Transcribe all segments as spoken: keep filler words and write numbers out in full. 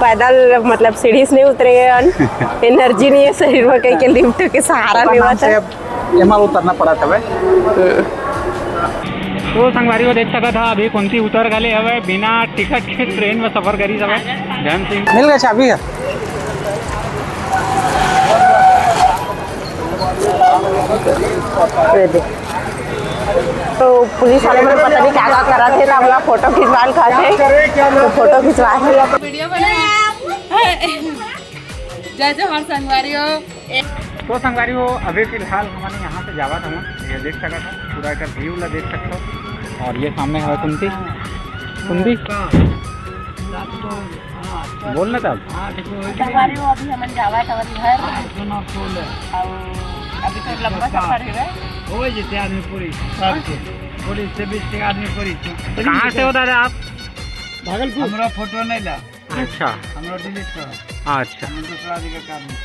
पैदल, मतलब, सीढ़ी से नहीं उतरे हैं, एनर्जी नहीं है शरीर में, कहीं के लिफ्ट के सहारा नहीं होता। एमा उतरना पड़ा था भाई। तो संगवारी हो, देख सकत हा, अभी कुंती उतर गले हवे, बिना टिकट के ट्रेन में सफर करी हवे। धन सिंह। मिल गए चाबी है। ये दे। तो पुलिस वाले मन पता नहीं क्या क्या करा थे, तो अपना फोटो खिंचवाल का थे, तो फोटो खिंचवा थे। वीडियो बना। जय जोहार संगवारी हो। तो संगवारी हो, अभी फिलहाल हमन यहाँ से जावत हवन, ये देख सकत हो, पूरा एकर व्यू ला देख सकत हो। और ये सामने है कुंती, कुंती। बोल ना तब। संगवारी हो, अभी हमन जावत हवन घर। और अभी तो लंबा सफर है। हो जैसे आदमी पूरी, सबके। पूरी से बीस के आदमी पूरी। कहाँ से हो दादा आप? भागलपुर। हमरा फोटो नहीं ला। अच्छा। हमरा डिलीट करो। अच्छा। हम दूसरा आदमी का काम नहीं।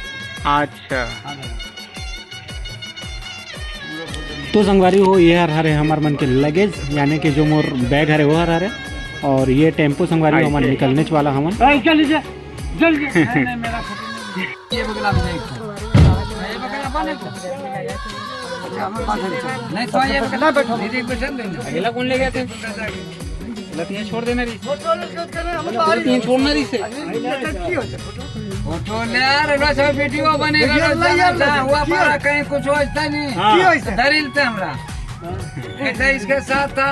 अच्छा। हाँ दादा। तो संगवारी हो, ये हर हरे हमर मन के लगेज, यानी कि जो मोर बैग हरे, वो हर हरे। और ये टेम्पो संगवारी हो, हमन निकलने च वाला हमन। ए, चल नीचे, चल नीचे। नहीं, नहीं, मेरा फोटो नहीं। ये बगला में नहीं। ये बगला बने को। अच्छा, हमारे पास है। नहीं, तो ये बगला बैठो। दीदी, बैठो, नहीं, नहीं। अगला कौन ले गया था? लतिया छोड़ देना रही। लतिया छोड़ना रही से। फोटो ले यार, रउरा सब वीडियो बनेगा, रउरा सब हुआ पारा कहीं कुछ होता नहीं। हाँ। धरिल ते हमरा। ऐसा इसके साथ था,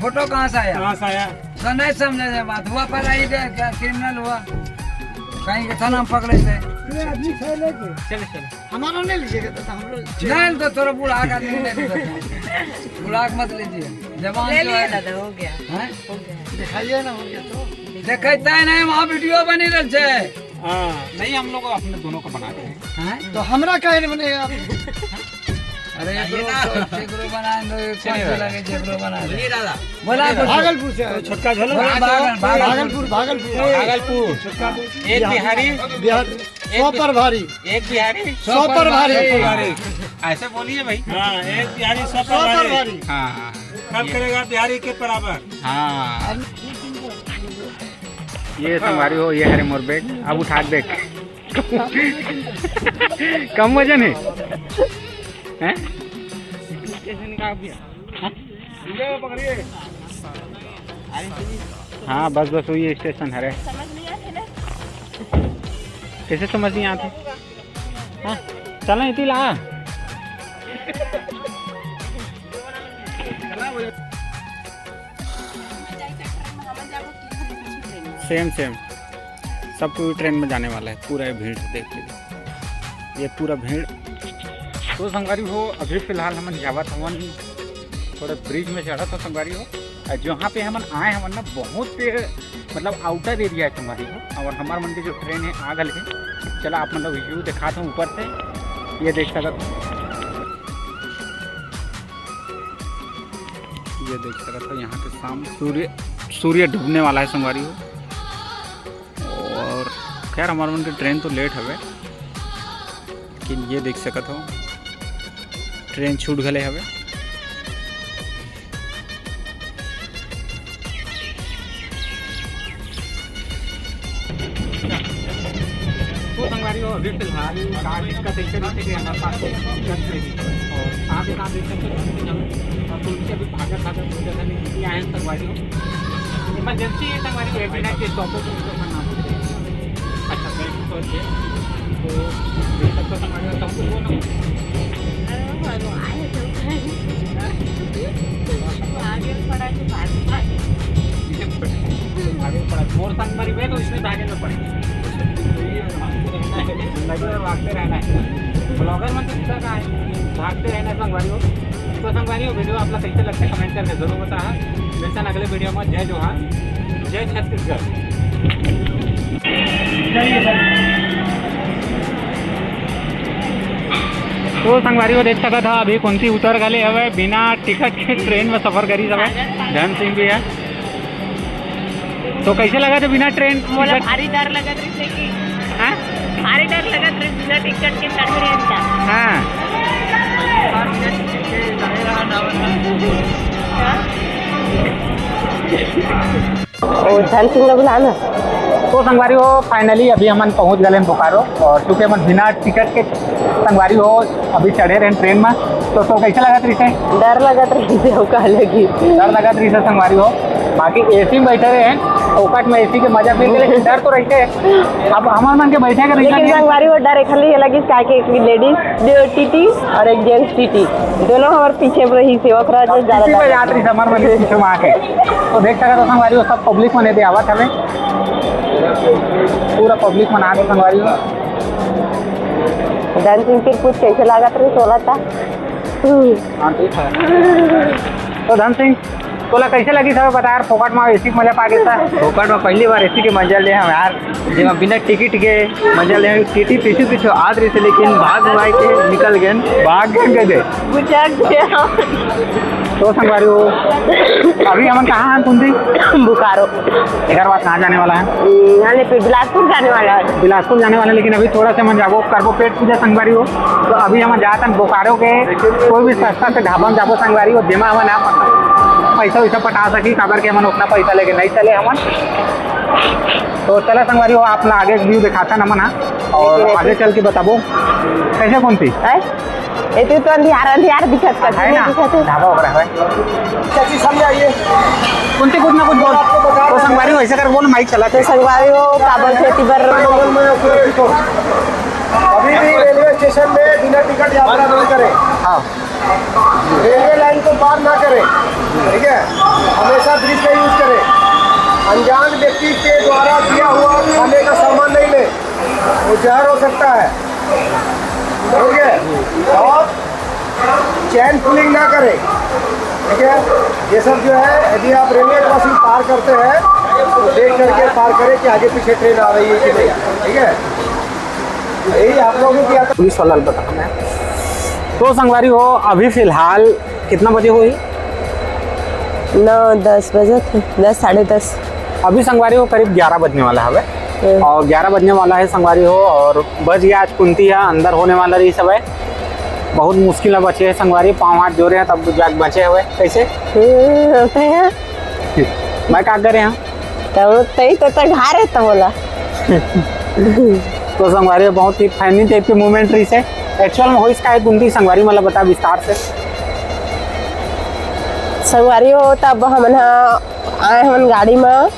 फोटो कहाँ से आया? कहाँ से आया? तो नहीं समझे जे बात, हुआ पारा ही दे, क्या क्रिमिनल हुआ? कहीं के थाना में पकड़े थे। चले, चले। हमारा नहीं लीजिएगा दादा, हम लोग नहीं, तो थोड़ा बूढ़ा का आदमी नहीं लीजिएगा। बूढ़ा का मत लीजिए, जवान ले जो लिए है। दादा, हो गया। हैं? हो गया। दिखाइए ना, हो गया तो। देखता है नहीं, वहाँ वीडियो बनी रहे छे। हाँ, नहीं, हम लोग अपने दोनों को बनाते हैं। हैं? तो हमरा काहे नहीं बने आप? अरे, एकरो, एकरो बना दो, एक चलिए पाँच दादा। लगे, एकरो बना दो। बोलिए दादा। बोला बोलिए कुछ। दादा। भागलपुर से आए। तो छोटका झोला। बोला भागल, भागल। भागलपुर, भागलपुर। भागलपुर। एक बिहारी। बिहार। एक सौ पर भारी। एक बिहारी। सौ पर भारी। सौ पर भारी। ऐसे बोलिए भाई। हाँ, एक बिहारी सौ पर सौ पर भारी। भारी। हाँ, हाँ। कब करेगा बिहारी के बराबर? हाँ। ये संगवारी हो, ये हरे मोर बैग, अब उठा के देख। कम वजन है, हैं? हाँ, बस, बस, वही स्टेशन हरे। समझ नहीं आते ना। कैसे समझ नहीं आते? हाँ, चल ना, इतनी ला। सेम, सेम, सब कोई ट्रेन में जाने वाला है। पूरा ये भीड़ देख लीजिए, ये पूरा भीड़। तो संगवारी हो, अभी फिलहाल हमन जावत हवन, थोड़ा ब्रिज में चढ़त हन संगवारी हो। और जहाँ पे हमन आए हवन ना, बहुत, मतलब, आउटर एरिया है संगवारी हो। और हमार मन के जो ट्रेन है, आ गल है। चला, आप मन ला व्यू दिखात हूँ ऊपर से, ये देख सकत हो, ये देख सकत हो, यहाँ के शाम सूर्य, सूर्य डूबने वाला है संगवारी हो। और खैर, हमार मन के ट्रेन तो लेट हवे, लेकिन ये देख सकत हो, ट्रेन छूट गले हवे। तो संगवारी हो, अभी फिलहाल कार इसका टेंशन नहीं है कि हमारे पास टिकट नहीं है। और आप यहाँ देख सकते हो, और तुलसी अभी भागत भागत कोई जगह नहीं, निकली आए हैं संगवारी हो। इमरजेंसी है संगवारी हो, एक मिनट के स्टॉपेज है, तो अपन नाम अच्छा, बैठ तो अच्छे। तो ये सब तो संगवारी हो, सब कुछ बोलो। अरे, वो आए तो आगे पड़ा है, तो बाद में आगे। आगे पड़ा, मोर संग मरी बे, तो इसमें आगे में पड़े। तो ये हमको रहना है, भागते रहना है। ब्लॉगर मन तो सीधा कहा है, भागते रहना संगवारी हो। तो संगवारी हो, वीडियो आप लोग कैसे लगते हैं, कमेंट करके जरूर बताहा। मिलते हैं अगले वीडियो में। जय जोहार, जय छत्तीसगढ़। तो संगवारी हो, देख सकत हा, अभी कुंती उतर गले हवे, बिना टिकट के ट्रेन में सफर करी हवे। धन सिंह भी है। तो कैसे लगा था बिना ट्रेन मोला टिकट? भारी डर लगत रहिस कि हाँ? भारी डर लगत रहिस बिना टिकट के चढ़ रहे था। हाँ। हाँ? ओ, धन सिंह ला बुला ना। तो संगवारी हो, finally अभी हमन पहुंच गए हैं बोकारो, और चूंकि हमन बिना टिकट के, संगवारी हो, अभी चढ़े रहे ट्रेन में, तो, तो कैसे लगत रहिसे? डर लगत रहिसे, अउ का लगी? डर लगत रहिसे संगवारी हो, बाकी एसी में बैठे रहे हैं, फोकट में एसी के मजा भी ले, डर तो रहते हैं। अब हमर मन के बैठे के लेकिन संगवारी हो, डर एखर लिए लगिस, काहे कि एक लेडीज टीटी और एक जेंट्स टीटी, दोनों हमर पीछे में रहिसे, ओकरा से ज्यादा टीटी में डर जात रहिसे हमर मन के पीछे में आके। तो देख सकत हो संगवारी हो, सब पब्लिक मन एदे आवत हवे, पूरा पब्लिक मन आगे संगवारी हो। धन सिंह, फिर कुछ कैसे लागत रहे, सोला था? हम्म। हाँ, ठीक है। तो धन सिंह, तोला कैसे लगिस हवे, बता यार, फोकट में एसी के मजा पा के था? फोकट में पहली बार एसी के मजा ले हम यार, जेमा बिना टिकट के मजा ले हम। टीटी पीछू पीछू आत रहिसे, लेकिन भाग भाग के निकल गए, भाग गए दे। बुझा गया। तो संगवारी हो, अभी हमन कहाँ हैं कुंती? बोकारो। एकर बाद कहाँ जाने वाला है? हम्म, यहाँ ले फिर बिलासपुर जाने वाला है। बिलासपुर जाने वाला है, लेकिन अभी थोड़ा से हमन जाबो, करबो पेट पूजा संगवारी हो। तो अभी हमन जात हन बोकारो के कोई भी सस्ता से ढाबा में जाबो संगवारी हो, जेमा हमन आप पैसा वैसा पटा सकी, काबर के हमन उतना पैसा लेके नहीं चले हमन। तो चला संगवारी हो, आप ला आगे व्यू दिखाता ना मना, और आगे चल के बताबो कैसे कुंती। हैं? एती तो अंधियार, अंधियार दिखत का, है ना? दिखत है। ढाबा वगैरह है। चाची, सामने आइए। कुंती कुछ ना कुछ बोल। आपको बता तो रहे संगवारी हो, ऐसे कर बोल, माइक चला तो दे। संगवारी हो, काबर खेती बर। अभी भी रेलवे स्टेशन में बिना टिकट यात्रा न करें। हाँ। रेलवे लाइन को पार ना करें, ठीक है? हमेशा ब्रिज का यूज़ करें। अनजान व्यक्ति के द्वारा दिया हुआ खाने का सामान नहीं लें, वो जहर हो सकता है, ठीक है? और चेन पुलिंग ना करें, ठीक है? ये सब जो है, यदि आप रेलवे क्रॉसिंग पार करते हैं, तो देख करके पार करें कि आगे पीछे ट्रेन आ रही है कि नहीं, ठीक है? यही आप लोगों की आता। पुलिस वाला बताना है। तो संगवारी हो, अभी फिलहाल कितना बजे होही? नौ दस बजे थे, दस, साढ़े दस। अभी संगवारी हो, करीब ग्यारह बजने वाला हवे। हम्म। और ग्यारह बजने वाला है संगवारी हो, और बज गया आज कुंती है, अंदर होने वाला रहिस हवे। बहुत मुश्किल में बचे हैं संगवारी, पाँव हाथ जोरे हैं तब जाके बचे हुए। कैसे? हम्म, होते हैं। मैं का करे हैं? तब तई तो, तो घर है तो बोला। तो संगवारी, बहुत ही funny type के moment रहिस हे। Actual में होइस का है कुंती, संगवारी मन ला बता विस्तार से। संगवारी हो, तब हमन ह आए हमन गाड़ी में,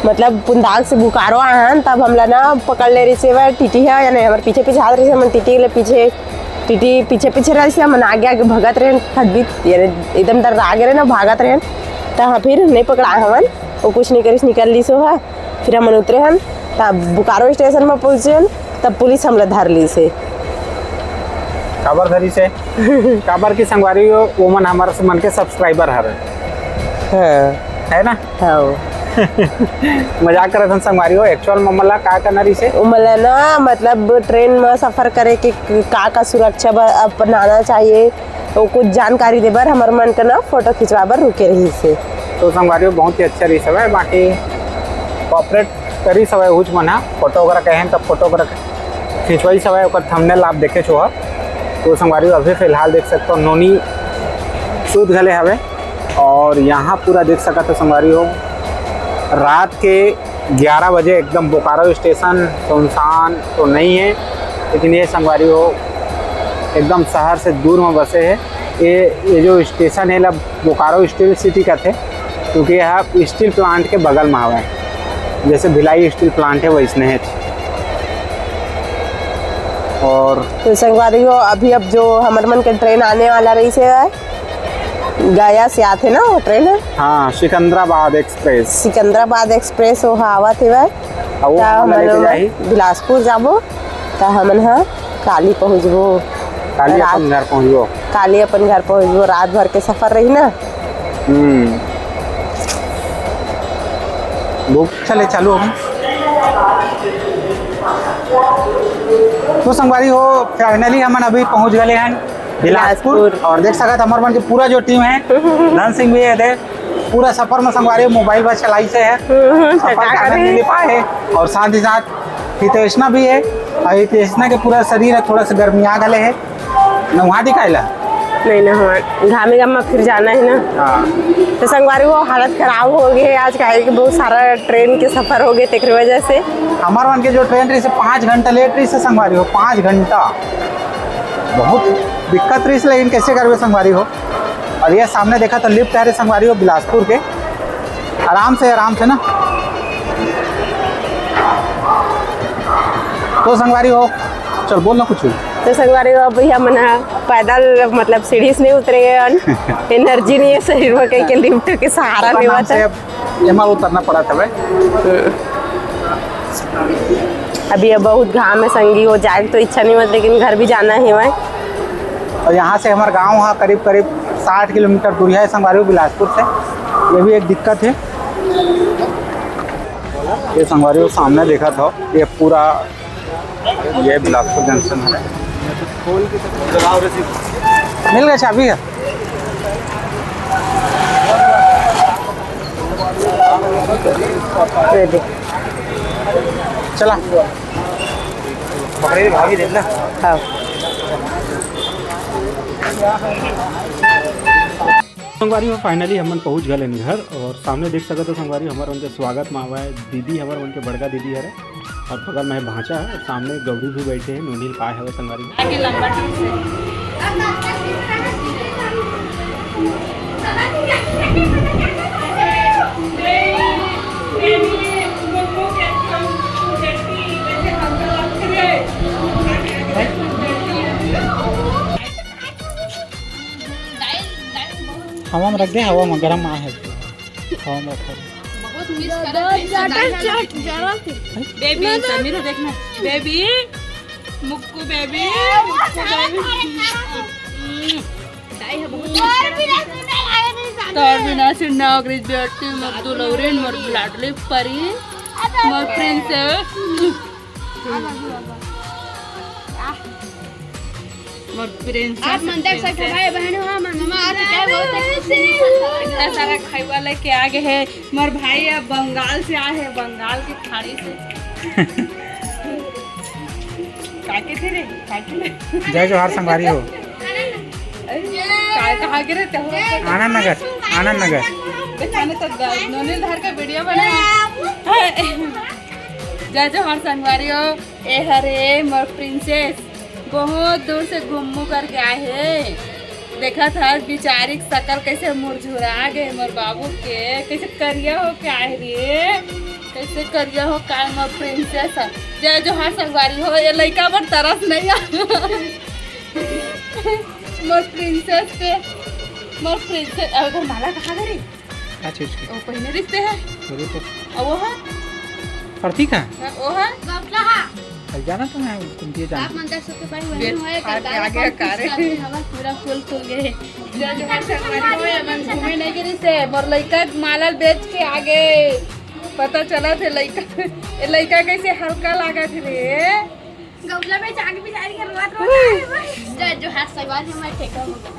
मतलब पुंदाग से बोकारो आए हन, तब हमला ना पकड़ ले रहिस हे टीटी ह, यानी हमर पीछे पीछे आत रहिस हे, हमन टीटी ले पीछे, टीटी पीछे पीछे रहिस हे, हमन आगे आगे भगत रहेन, खटबीत, यानी एकदम डर्रा गे रहेन ना, भागत रहेन। त हाँ, फिर नहीं पकड़ाए हमन, वो कुछ नहीं करिस, निकल लिस ओहा। फिर हमन उतरे हन, तब बोकारो स्टेशन में पहुँचे हन, तब पुलिस हमला धर लिस हे। काबर धरिस हे? काबर कि संगवारी हो, ओमन हमर मन के subscriber हरे। हाँ। है ना? हाँ। मजाक करत हन संगवारी हो, actual में ओमन ला का करना रहिस हे? ओमन ला ना, मतलब ट्रेन में सफर करे के का का सुरक्षा ब-, अपनाना चाहिए, वो कुछ जानकारी दे बर हमर मन के ना फोटो खिंचवा बर रुके रहिस हे। तो संगवारी हो, बहुत ही अच्छा रहिस हवय, बाकी cooperate करिस हवय उच मन ह, फोटो वगैरह कहे त फोटो वगैरह खिंचवाइस हवय, ओकर thumbnail आप देखेच हो। तो संगवारी हो, अभी फिलहाल देख सकते हो नोनी सूत घले हवे, और यहाँ पूरा देख सकत हो संगवारी हो, रात के ग्यारह बजे एकदम बोकारो स्टेशन सुनसान तो नहीं है, लेकिन ये संगवारी हो एकदम शहर से दूर में बसे है। ये, ये जो स्टेशन है, ला बोकारो स्टील सिटी कथे, क्योंकि यह स्टील प्लांट के बगल में हवे, जैसे भिलाई स्टील प्लांट है वैसने है। और तो संगवारी हो, अभी अब जो हमर मन के ट्रेन आने वाला रहिस हे, गया से आथे ना वो ट्रेन ह? हाँ, सिकंदराबाद एक्सप्रेस। सिकंदराबाद एक्सप्रेस वो ह आवत हेवय। अउ त वो हमन हमन लेके जाही। बिलासपुर जाबो, त हमन ह काली पहुँचबो। काली रात अपन घर पहुँचबो। काली अपन घर पहुँचबो, रात भर के सफर रही ना। हम्म। बुक चले, चालू हो। तो संगवारी हो, finally हमन अभी पहुँच गए हैं बिलासपुर। बिलासपुर। और देख सकत हमर मन के पूरा जो टीम है, धन सिंह भी है, देख पूरा सफर में संगवारी मोबाइल बस चलाई से है, हम्म, सफर का आनंद ले पाए है। और साथ ही साथ हितेशना भी है, और हितेशना के पूरा शरीर है थोड़ा सा गर्मिया गले है, नहा दिखाएला। नहीं ना, हमार घामे घाम में फिर जाना है ना। हाँ। तो संगवारी हो, हालत खराब हो गई है आज, काहे कि बहुत सारा ट्रेन के सफर हो गए, तेकरे वजह से। हमार मन के जो ट्रेन रही से पाँच घंटा लेट रही से संगवारी हो, पाँच घंटा। बहुत दिक्कत रही से, लेकिन कैसे करबे संगवारी हो। और ये सामने देखा तो लिफ्ट है रे संगवारी हो बिलासपुर के, आराम से, आराम से ना। तो संगवारी हो, चल बोल ना कुछ। तो संगवारी हो, भैया मन ह पैदल, मतलब सीढ़ी से नहीं उतरे हैं, एनर्जी नहीं है शरीर में, कहीं के लिफ्ट के सहारा ओकर नाम लेवत से है। अब एमा उतरना पड़ा था भाई। अभी ये बहुत घाम है संगी हो, जाए तो इच्छा नहीं होता, लेकिन घर भी जाना है भाई। और यहाँ से हमारा गांव है करीब करीब साठ किलोमीटर दूर है संगवारी हो बिलासपुर से। ये भी एक दिक्कत है। ये संगवारी हो सामने देखा था, ये पूरा ये बिलासपुर जंक्शन है। मिल गया चाबी है। ये दे। चला। पकड़े भाभी देख ना। हाँ। संगवारी हो, finally हमन पहुंच गए घर और सामने देख सकत हो संगवारी, हमर मन के स्वागत में आवा है दीदी, हमर मन के बड़का दीदी हरे और बगल में भांचा है और सामने गौरी भी बैठे हैं, नोनी पाए हवे संगवारी हो। आगे लंबा टूर से। हवा में रख दे, हवा में गरम आ है, हवा में रखा है। बहुत मिस करत है ज्यादा, ज्यादा। बेबी, समीर देखना, baby, Mukku baby, Mukku baby. हम्म। दाई है बहुत मिस करत है। तोर बिना सिन्हा अग्रिज बेटी, मोर दुलौरिन, मोर लाडली परी, मोर प्रिंसेस। मोर प्रिंसेस, आप मन देख सकते हैं, भाई बहन हो, हम हमारे क्या बहुत है। इतना सारा खाई वाला के आगे है। मोर भाई अब बंगाल से आए हैं, बंगाल की खाड़ी से। काके थे रे, काके रे। जय जोहार संगवारी हो। अरे, का-, कहाँ के रहते हो? आनंद नगर, आनंद नगर। बेचारे तो द-, नोनी धर के वीडियो बना। जय जोहार संगवारी हो। ए हरे मोर प्रिंसेस, बहुत दूर से घूमू करके आए हे। देखत हस बिचारी के शकल कैसे मुरझुरा गे मोर बाबू के, कैसे करिया होके आए रे, कैसे करिया होके आए मोर प्रिंसेस। जय जोहार संगवारी हो, ये लइका बर तरस नहीं आ। मोर प्रिंसेस पे, मोर प्रिंसेस। अब ओकर माला कहाँ गे रे? का चीज के? वो पहिने रिहिस ते हे। अरे तो। अउ वो हे? अर्थी का? हाँ, वो हे? गमछा हा। अरे जाना तो है, तुम ये जाना। आप मन देख सकते भाई, वही बेच हुआ है, खा के आ गया, का रे? हवा पूरा फुल खुल गए। जय जोहार संगवारी हो, ये मन घूमे नहीं गिरी से, मोर लइका माला बेच के आ गए। पता चला थे लइका, ये लइका कैसे हल्का लागा थे रे। गमछा में जाके बिचारी के रोत रोत आए भाई। जय जोहार संगवारी हो, मैं ठेका हो गया।